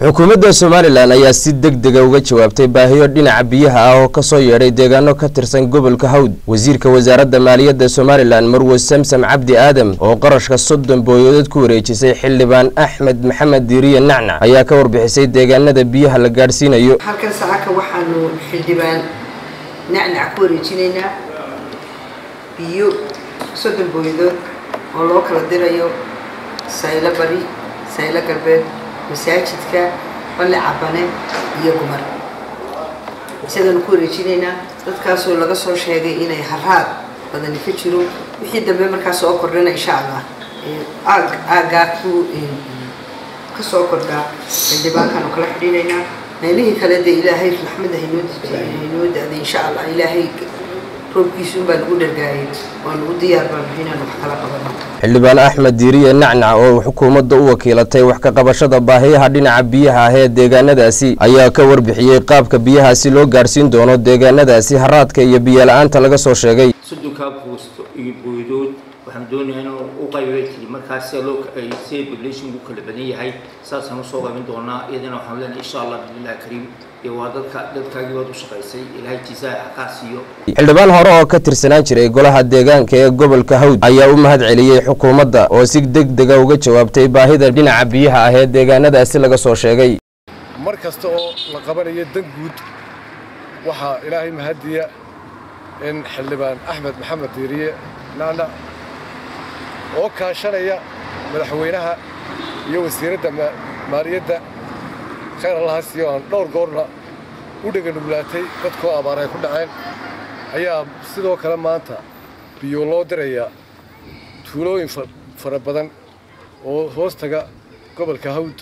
Xukuumadda Somalilan ayaa si deg dega uga jawaabtay baahiyo dhinaca biyaha ah oo kasoo yeedhay deegaano ka tirsan gobolka Hawd. Wasiirka wasaaradda maaliyadda Somalilan, Marwe Samsam Cabdi Aadam, oo qarashka 30 booyadood ku wareejisay xildhibaan Axmed Maxamed Diiriye Nacnac, ayaa ka warbixisay deegaanada biyaha la gaadhsiinayo. Halkan saaka waxaanu xildhibaan Nacnac ku wareejinaynaa biyo 30 booyadood oo loo kala dirayo Saylo Bari, Saylo Galbeed, masaajidka Balle Cabane iyo Gumar. Sidaanu ku wareejinaynaa dadkaasoo laga soo sheegay inay haraad badani ka jiro. Wixii dambe markaa soo kordhana, insha Allah, aag aaggaa ku kasoo kordhaa xildhibaankaanu kala xidhiidhaynaa. Meelihii kale dee Ilaahay raxmada haynoo haynoo da-day, insha Allah. Ilaahay roobkiisu unbaa lagu dhargaayay, waanu u diyaar baanu inaanu wax kala qabano. Xildhibaan Axmed Diiriye Nacnac oo xukuumadda u wakiilatay wax ka qabashada baahiyaha dhinaca biyaha ah ee deegaanadaasi ayaa ka warbixiyey qaabka biyahaasi loo gaadhsiin doono deegaanadaasi haraadka iyo biyo la-aanta laga soo sheegay. 30-kaa buusto iyo booydood waxaan doonayaa inuu u qaybay tiri markaas sida loo sida population u kala badan yahay, saasaan usoo qaybin doonaa. Iyadana waxaan leenahay, insha Allah, bismillahi kariim, iyo waa dadka dadkaagii waad u shaqaysay, Ilaahay jizaa ha kaa siiyo. Xildhibaan hore oo ka tirsanaan jiray golaha deegaanka ee gobolka Hawd ayaa u mahad celiyey xukuumadda oo si deg dega uga jawaabtay baahida dhinaca biyaha ah ee deegaanadaasi laga soo sheegay. Mar kasta oo la qabanayo dan guud, waxaa Ilaahay mahadiya in xildhibaan Axmed Maxamed Diiriye Nacnac oo kaashanaya madaxweynaha iyo wasiiradda maaliyadda, khayr Allaha siiyo, aan dhowr goorna u dheganuglaatay dadkoo abaar ay ku dhaceen, ayaa sidoo kale maanta biyo loo dirayaa tuulooyin fara badan oo hoos taga gobolka Hawd.